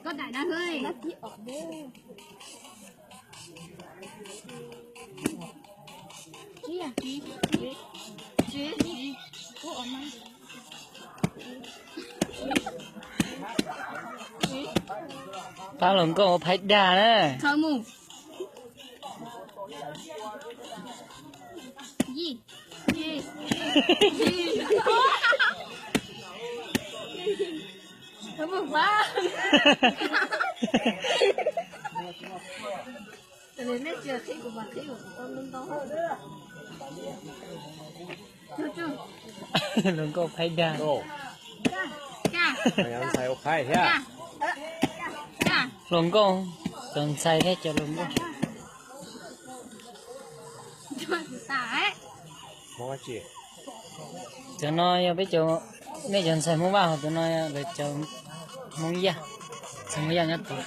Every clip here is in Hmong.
Koj daim na hwj. Pab hluas nkauj ua phaib dag na. Thawj mus. Yij. Yij. Yij. Thawj mus pab. Hluas nkauj phaib dag. Ntxhais ua phaib thiab. Hluas nkauj, cov ntxhais thiab cov hluas nkauj. Cov no yog peb cov, nej cov ntxhais Hmoob Vaj, ho cov no lawv cov Hmoob Yaj, ntxhais Hmoob Yaj nyob tod.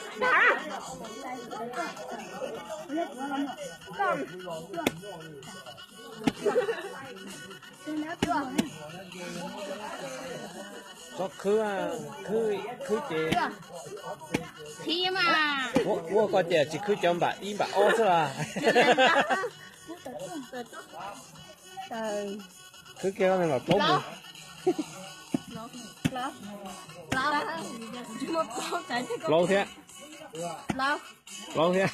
Txhob khwb, khwb, khwb ces, muab koj ces tsis khwb cov npam ib npam ob xwb las. Khwb kiag koj los plaub mus. Plaub thiab. Plaub thiab.